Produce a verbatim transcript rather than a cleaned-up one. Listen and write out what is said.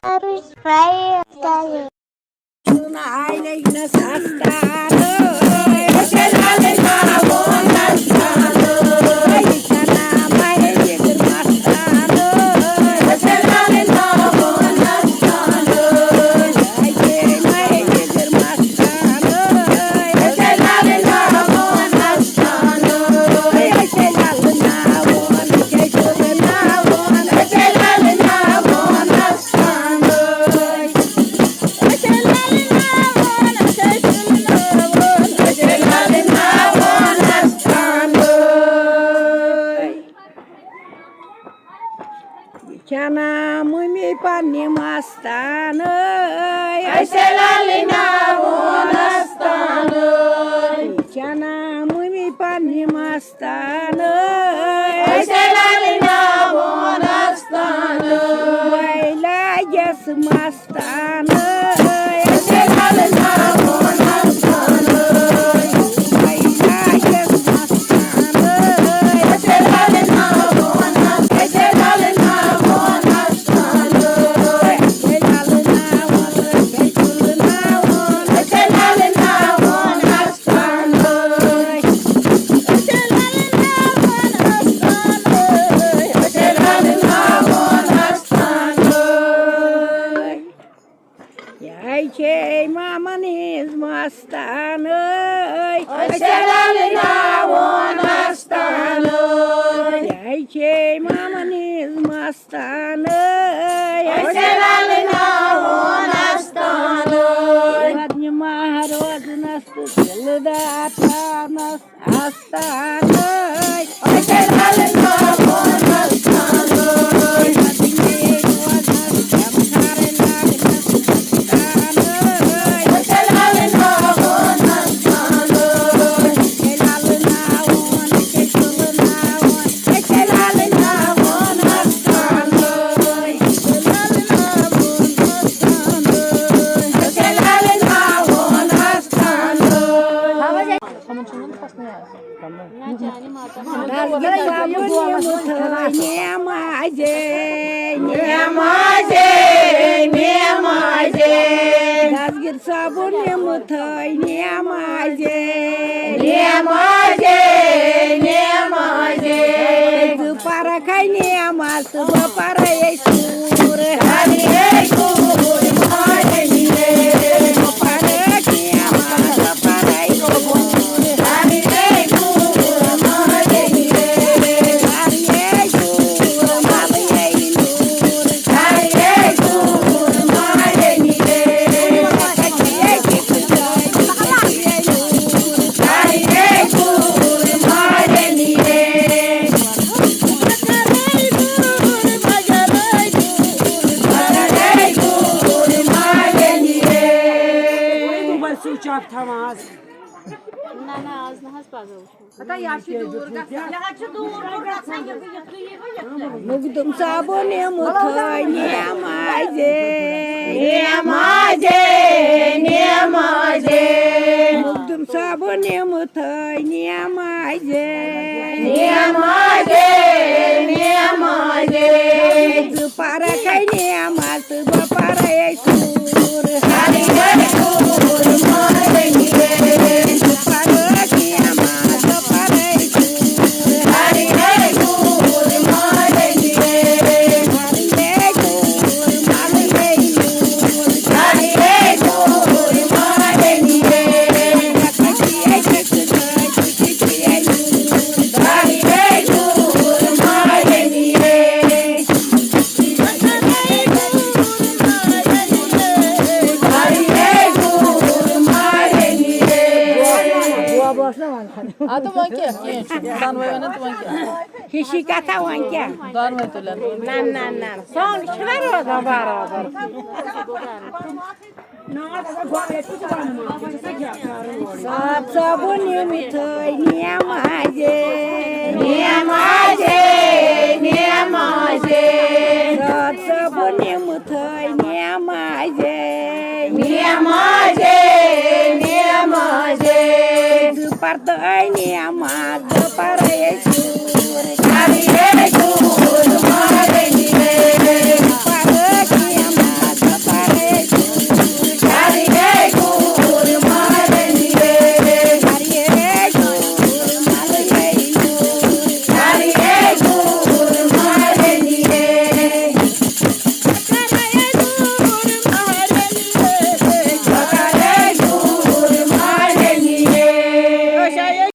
Subscribe. یہِ چھا ناو مٔمی پننہِ مستانٕے؟ أسۍ لالٕناوون استانٕے۔ یہِ چھا ناو مٔمی پننہِ مستانٕے؟ أسۍ لالٕناوون استانٕے۔ وَے لاگٮ۪س مستانٕے۔ أسۍ لالٕناوون استانٕے۔ وَے لاگٮ۪س مستانٕے۔ أسۍ لالٕناوون، أسۍ لالٕناوون استانٕے۔ أسۍ لالٕناوون، أسۍ لالٕناوون، أسۍ لالٕناوون استانٕے۔ أسۍ لالٕناوون استانٕے۔ أسۍ لالٕناوون استانٕے۔ یہِ چھے مامن ہٕنٛز مستانٕے۔ أسۍ لالٕناوون استانٕے۔ یہِ چھے مامن ہٕنٛز مستانٕے۔ أسۍ لالٕناوون استانٕے۔ بدنہِ ماہ روزنس تہٕ دِلہٕ دار تھاونس استانٕے۔ أسۍ لالٕناوون استانٕے۔ دستگیر صابن یِم تھٲے نٮ۪مازے، نٮ۪مازے، نٮ۪مازے۔ دستگیر صابن یِم تھٲے نٮ۪مازے، نٮ۪مازے، نٮ۪مازے۔ زٕ پرکھے نٮ۪ماز تہٕ بہٕ پرے سوٗر۔ سُچ آف تھاوان آز۔ نہ، نہ، آز نہ حظ پگاہ وٕچھو۔ ہتا، یہِ حظ چھُ دوٗر گژھان۔ یہِ حظ چھُ دوٗر گژھان، یہِ یِتھُے یی وۄنۍ یِتھُے۔ مخدوم صابن یِم تھٲے نٮ۪مازے۔ نٮ۪مازے، نٮ۪مازے۔ مخدوم صابن یِم تھٲے نٮ۪مازے۔ نٮ۪مازے، نٮ۪مازے۔ زٕ پرکھے نٮ۪ماز تہٕ بہٕ پرے سوٗر۔ آ، تہٕ وۄنۍ کیٛاہ؟ کینٛہہ چھُنہٕ۔ دۄنوَے وَنان تہٕ وۄنۍ کیٛاہ؟ ہِشی کَتھا وۄنۍ کیٛاہ؟ دۄنوَے تُلن۔ نہ، نہ، نہ۔ سۄنٛگ چھِنہ روزان برابر۔ صاحب صٲبُن یِم تھٲے نٮ۪مازے۔ نٮ۪مازے، نٮ۪مازے۔ صاحب صٲبُن یِم تھٲے نٮ۪مازے۔ نٮ۪مازے، نٮ۪مازے۔ زٕ پَرٕ تہٕ نٮ۪ماز، زٕ پَرٕ أسۍ